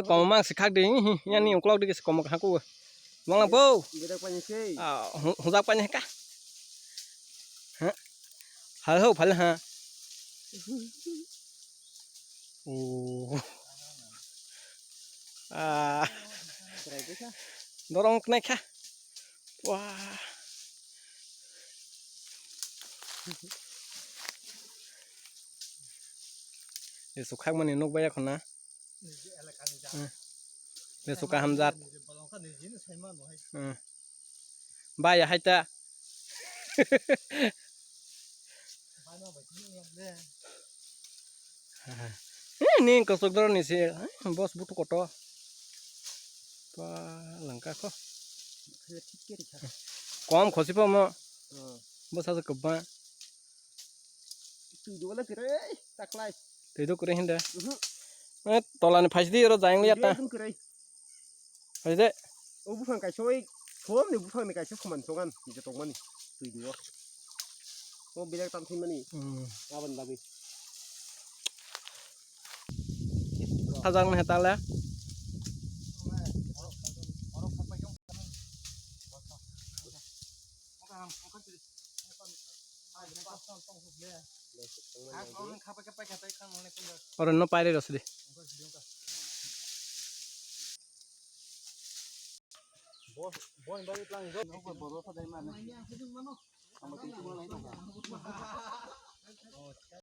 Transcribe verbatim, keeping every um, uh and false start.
Komo mang si khak di, hi, hi, yani uklok di si komo khak ko. Mang lang po. Ah, hu-, hujak pani ka. Ha? Hal ho, phal ha. Oh. Ah. Dorong knai kha. Wah. Lesu khakmani nuk baya khuna. Hmm. Lesu kaham jat. Hmm. Baya hai ta. Eh, ni kosok doro ni se, eh, bos butu koto. Pa langka ko. Kom khosi pa mo. Hmm. Bos asa kebang. Twi dwala kwrwi taklai. Twi do kwrwi hinde. Mhm. Eh, tolani phaisdi oro jayang liya ta. Twi dwala kwrwi. Phaisde. O buphang kaisa oi, thom ni buphang ni kaisa khoman songan, je tongmani. Twi dwo. O bilak tam thimani. Hmm. Aboni bagwi. Sajak ni hetale. Oro no paire rosdi.